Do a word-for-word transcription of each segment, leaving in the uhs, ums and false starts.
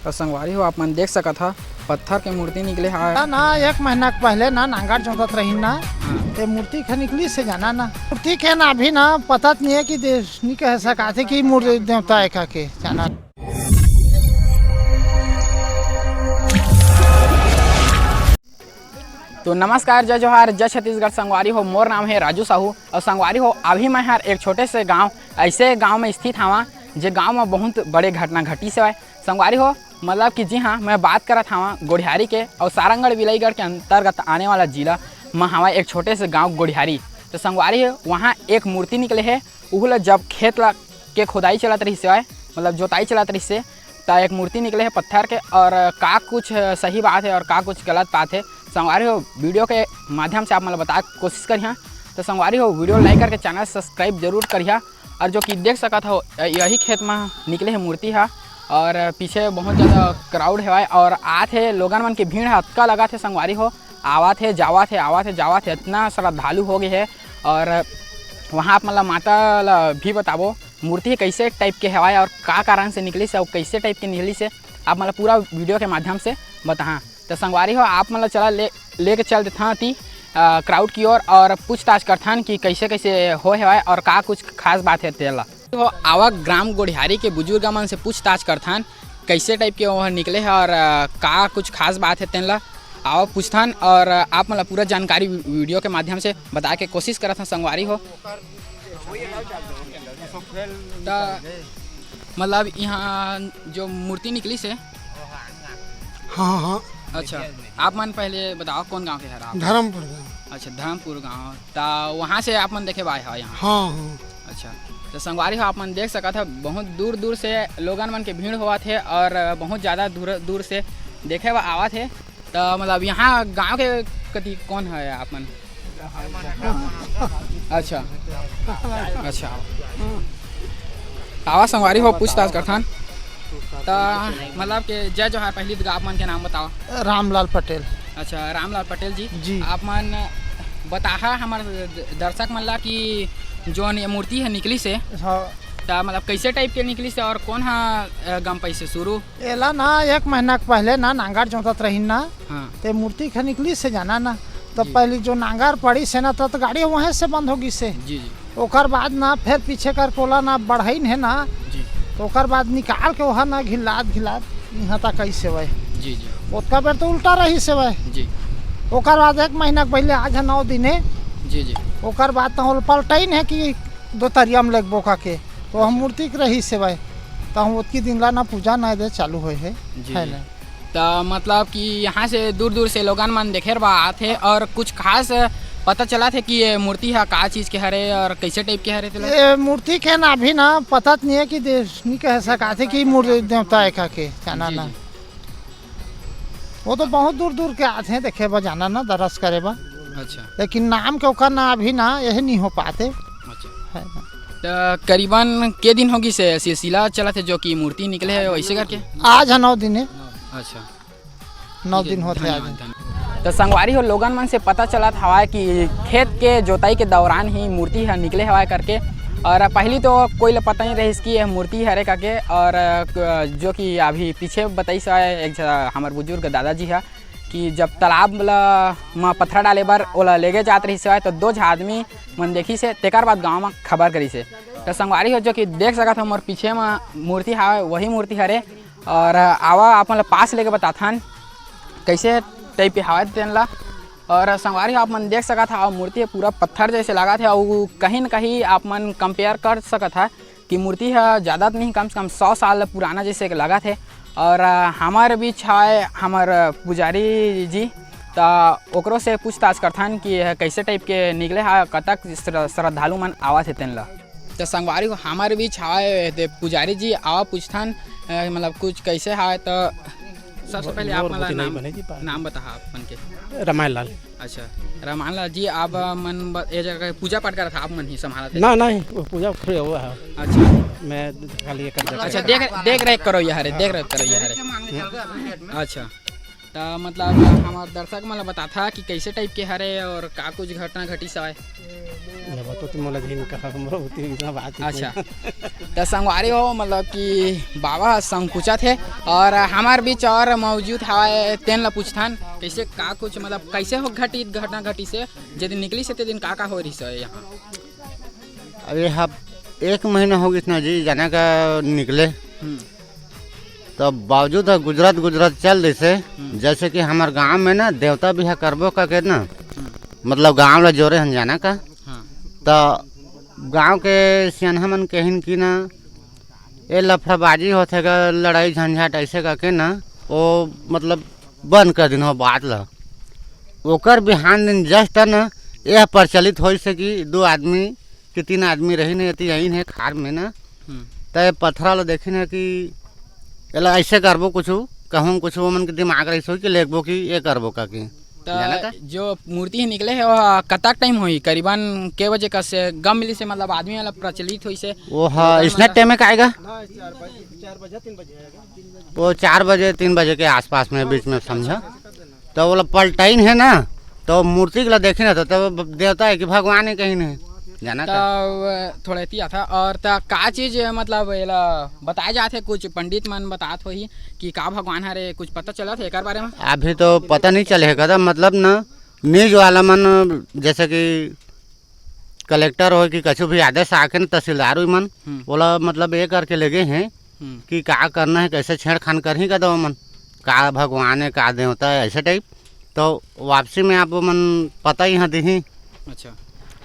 तो संगवारी हो, आप मन देख सकत हा, पत्थर के मूर्ति निकले हवय। ना, ना, एक महीना के पहले ना नांगर जोतत रहिन ना, हाँ। ते मूर्ति के निकलिस हे जाना ना। मूर्ति के ना अभी ना पता त नहीं है कि दे-, नहीं कह सकत हे कि मूर्ति देवता है का के जाना। तो नमस्कार, जय जोहार, जय छत्तीसगढ़ संगवारी हो। मोर नाम है राजू साहू और संगवारी हो, अभी मैं हर एक छोटे से गांव, ऐसे गांव में स्थित हवा, जे गांव में बहुत बड़े घटना घटिस हवय। संगवारी हो, मतलब कि जी हाँ, मैं बात करत हवा गोढ़ियारी के और सारंगढ़ विलईगढ़ के अंतर्गत आने वाला जिला में हवा एक छोटे से गांव गोढ़ियारी। तो संगवारी हो, वहाँ एक मूर्ति निकले है, उहू ला जब खेत ला के खोदाई चलत रहिस हवय, मतलब जोताई चलत रहिस हे, त एक मूर्ति निकले हे पत्थर के। और का कुछ सही बात है और का कुछ गलत बात है, संगवारी हो, वीडियो के माध्यम से आप मन ला बताए के कोशिश करिहा। तो संगवारी हो, वीडियो like करके चैनल सब्सक्राइब जरूर करिहा। और जो कि देख सकत हो, यही खेत में निकले हे मूर्ति हा और पीछे बहुत ज़्यादा क्राउड हेवय और आत हे, लोगन मन के भीड़ हा अतका लगत हे संगवारी हो, आवत हे, जावत हे, आवत हे, जावत हे, इतना श्रद्धालु हो गए हे। और वहाँ आप मन ला माता ला भी बताबो, मूर्ति कैसे टाइप के हवय और का कारण से निकलिस हे और कैसे टाइप के निकलिस हे, आप मन ला पूरा वीडियो के माध्यम से बताहा। तो संगवारी हो, आप मन ला चला ले, लेके चल देथन ती, अ, क्राउड की ओर और पूछताछ करथन कि कैसे कैसे होय हवय और का कुछ खास बात है तेला। तो आवा ग्राम गोढ़ियारी के बुजुर्ग मन से पूछताछ करथन, कैसे टाइप के वह निकले है और, अ, का कुछ खास बात है तेन ला। आवा पूछथन और, अ, आप मन ला पूरा जानकारी वी-, वीडियो के माध्यम से बताए के कोशिश करत हन संगवारी हो। त मतलब यहाँ जो मूर्ति निकलिस हे। हाँ, हाँ। अच्छा, आप मन पहले बताओ, कौन गांव के हरा आप? धर्मपुर गाँव। अच्छा, धर्मपुर गांव। त वहाँ से आप मन देखे बर आए हो यहाँ? हाँ, हाँ। अच्छा, तो संगवारी हो, आप मन देख सकत हो, बहुत दूर दूर से लोगन मन के भीड़ होवत हे और बहुत ज़्यादा दूर दूर से देखे बर आवत हे। तो मतलब यहाँ गांव के कति कौन है आप मन? अच्छा, अच्छा। आवा संगवारी हो, पूछताछ करथन। त मतलब के जय जोहार, पहली तो आप मन के नाम बताओ। रामलाल पटेल। अच्छा, रामलाल पटेल जी। जी। आप मन बताहा हमर दर्शक मन ला कि जोन ये मूर्ति है निकलिस हे, हाँ। त मतलब कैसे टाइप के निकलिस हे और कौन हा, अ, गम पैसे शुरू? एला ना एक महीना के पहले ना नांगर जोतत रहिन ना, हाँ। ते मूर्ति के निकलिस हे जाना ना, त जी। पहली जो नांगर पड़िस हे ना, त गाड़ी वहीं से बंद हो गिस हे। जी, जी। ओकर बाद ना फेर पीछे कर कोला ना बढ़ाइन हे ना, जी। तो ओकर बाद निकाल के वहाँ ना घिल्लात घिल्लात यहाँ तक आइस हवय। जी, जी। ओतका बेर तो उल्टा रहिस हवय। जी। ओकर बाद एक महीना के पहले आज है नौ दिन हे। जी, जी। ओकर बाद तो ओला पलटाइन हे कि दो तरिया में लगबो का के, तो हम अच्छा। मूर्ति के रहिस हवय, तो हम ओतकी दिन ला ना पूजा ना दे चालू होए हे, जी, है जी। ना। त मतलब कि यहाँ से दूर दूर से लोगन मन देखे बर आथे और कुछ खास पता चलत हे कि ये मूर्ति हा का चीज के हरे और कैसे टाइप के हरे तेला? ये मूर्ति के ना अभी ना पता नहीं है कि दे-, नहीं कह सकत हे कि मूर्ति देवता है का के, जाना जी, ना। जी। वो तो बहुत दूर दूर के आथे देखे बर, जाना ना, दरस करे बर। अच्छा। लेकिन नाम के ओकर ना अभी ना यही नहीं हो पाते। अच्छा। है ना। त करीबन के दिन होगिस हे सिलसिला चलत हे जो कि मूर्ति निकले हे वैसे करके? आज है नौ दिन हे। अच्छा। नौ ठीक है, दिन होत हे आज। धन्यवाद, धन्यवाद। त संगवारी हो, लोगन मन से पता चलत हवय कि खेत के जोताई के दौरान ही मूर्ति ह निकले हवय करके। और पहली तो कोई ल पता नहीं रहिस कि यह मूर्ति हरे करके। और, अ, जो कि अभी पीछे बताइस हवय एक झ-, हमर बुजुर्ग दादाजी ह कि जब तालाब ल, म पथरा डाले बर ओला लेगे जात रहिस हवय, तो दो झ आदमी मन देखिस हे, तेकर बाद गांव म खबर करिस हे। त संगवारी हो, जो कि देख सकत हो मोर पीछे म मूर्ति हवय, वही मूर्ति हरे। और आवा, आप मन ल पास लेके बताथन, कैसे टाइप के हवय तेन ला। और संगवारी हो, आप मन देख सकत हव, मूर्ति ह पूरा पत्थर जैसे लागत हे, अउ कहीं न कहीं आप मन compare कर सकत ह कि मूर्ति ह ज़्यादा तो नहीं, कम से कम सौ साल पुराना जैसे के लागत हे। और, अ, हमर बीच हवय हमर पुजारी जी, त ओकरो से पूछताछ करथन कि यह कैसे टाइप के निकले हे, कतक श्र-, श्रद्धालु मन आवत हे तेन ला। त संगवारी हो, हमर बीच हवय ते पुजारी जी, आवा पूछथन, अ, मतलब कुछ कैसे हवय। त सबसे पहले आप मोर मन ला बुद्धि नहीं नाम, बने जी, पा- नाम बताहा आप मन के। रमायन लाल। अच्छा, रमायन लाल जी, आप मन ब-, ये जगह पूजा पाठ करत हा, आप मन ही संभालत हे? ना, नहीं, वो पूजा करे हुआ है। अच्छा। मैं खाली एक जगह अच्छा, देख, देख रेख करो ये हरे, देख रेख करो ये हरे। अच्छा। त मतलब हमर दर्शक मन ल बताथा कि कैसे टाइप के हरे और का कुछ घटना घटिस हवय? ये बात तो मोला नहीं कहा, मोर होती इतना बात ही अच्छा। नहीं। त संगवारी हो, मतलब कि बाबा ह संकुचित हे और हमार बीच और मौजूद हवय, तेन ला पूछथन, कैसे का कुछ, मतलब, कैसे हो घटित घटना घटिस हे, जे दिन निकलिस हे, ते दिन का का हो रहिस हे यहाँ? अरे, अब एक महीना हो गइस ना जी, जाने का निकले। हम्म। तब बावजूद ह गुजरत गुजरत चल देसे। हम्म। जैसे कि हमर गांव में ना देवता बिहा करबो का के ना, हम्म। मतलब गांव ला जोरे हन जाना का। हाँ। त गांव के सियानहा मन कहिन कि ना, ए लफड़ाबाजी होथे गा, लड़ाई झंझट ऐसे करके ना, वो मतलब बंद कर दिन हो बात ला। ओकर बिहान दिन जस्ट ना, यह प्रचलित होइस कि दो आदमी कि तीन आदमी रहिन हे, एती आइन हे खार में ना, हम्म। त ए पथरा ल देखिन हे कि एला ऐसे करबो कुछु, कहूँ कुछु ओमन के दिमाग रहिस होही कि लेगबो कि ए करबो का कि। त जाना का? जो मूर्ति हे निकले हे, ओह कतक टाइम होही? करीबन के बजे कस गम मिलिस हे, मतलब आदमी वाला प्रचलित होइस हे? वो हा, लोगन इसने मन टाइम में का आएगा? वो चार बजे, तीन बजे के आसपास में, बीच में समझा। त ओला पलटाइन हे ना, त मूर्ति ला देखिन हे, त तब देवता हे कि भगवान हे कहिन हे, जाना का? तब थोड़ा एती आथा, और त का चीज, मतलब, एला बताए जात हे, कुछ पंडित मन बतात होही कि का भगवान हरे, कुछ पता चलत हे एकर बारे में? अभी तो पता नहीं चले हे कदा, मतलब ना, न्यूज वाला मन, जैसे कि कलेक्टर होय कि कछु भी आदेश आके न तहसीलदार हुई मन, हम्म। ओला मतलब ये करके लेगे हैं हम्म। कि का करना है, कैसे छेड़खान करही का दवा मन, का भगवान है, का देवता है, ऐसे टाइप। तो वापसी में आप मन पता ही हाँ दिही। अच्छा,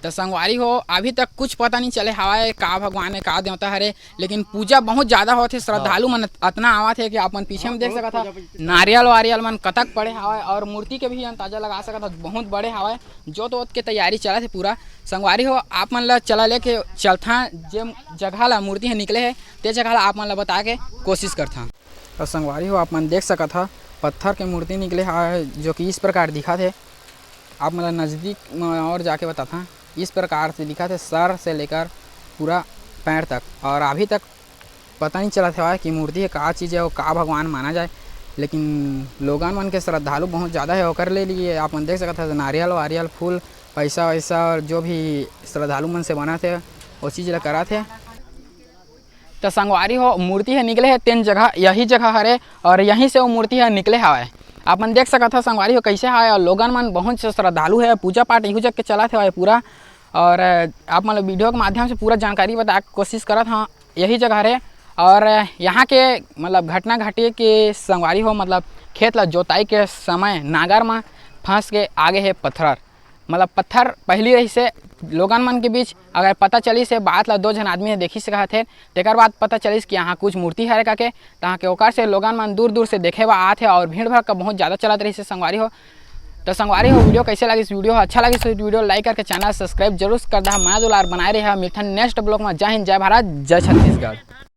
तो संगवारी हो, अभी तक कुछ पता नहीं चले हवाए का भगवान है, का देवता हरे, लेकिन पूजा बहुत ज्यादा होत हे, श्रद्धालु मन अतना आवत हे कि आप मन पीछे में देख सकत हा, नारियल वारियल मन कतक पड़े हवाए और मूर्ति के भी अंदाजा लगा सकत हा, बहुत बड़े हवाए। जोत वोत के तैयारी चलत हे पूरा। संगवारी हो, आप मन ला चला लेके चलथा, जे जगह ला मूर्ति ह निकले हे, ते जगह ला आप मन ला बताए के कोशिश करथा। और संगवारी हो, आप मन देख सकत हा, पत्थर के मूर्ति निकले हा, जो कि इस प्रकार दिखत हे। आप मन ला नजदीक म और जाके बताथा, इस प्रकार से दिखत हे, सर से लेकर पूरा पैर तक। और अभी तक पता नहीं चलत हवय कि मूर्ति ह का चीज है और का भगवान माना जाए, लेकिन लोगन मन के श्रद्धालु बहुत ज़्यादा है, ओकर ले लिए आप मन देख सकत हव, नारियल वारियल, फूल, पैसा वैसा और जो भी श्रद्धालु मन से बनत हे, वो चीज ला करत हे। त संगवारी हो, मूर्ति ह निकले हे तेन जगह, यही जगह हरे और यहीं से वो मूर्ति ह निकले हवय। आप मन देख सकत हव संगवारी हो, कैसे हवय, और लोगन मन बहुत से श्रद्धालु है, पूजा पाठ इहू जग के चलत हवय पूरा। और आप मन ला वीडियो के माध्यम से पूरा जानकारी बताए के कोशिश करत हव। यही जगह हरे। और यहाँ के मतलब घटना घटे के संगवारी हो, मतलब खेत ला जोताई के समय नागर म फंस के आगे हे पत्थर, मतलब पत्थर पहली रहिस हे लोगन मन के बीच। अगर पता चलिस हे बात ला, दो झन आदमी ह देखिस हे कहत हे, तेकर बाद पता चलिस कि यहाँ कुछ मूर्ति हरे करके, तहाँ के ओकर से लोगन मन दूर दूर से देखे बर आत हे और भीड़ भड़का बहुत ज़्यादा चलत रहिस हे संगवारी हो। तो संगवारी हो, वीडियो कैसे लगिस? वीडियो अच्छा लगिस तो वीडियो like करके चैनल सब्सक्राइब जरूर कर दहा। मया दुलार बनाए रहा, मिलथन नेक्स्ट ब्लॉग में। जय हिंद, जय भारत, जय छत्तीसगढ़।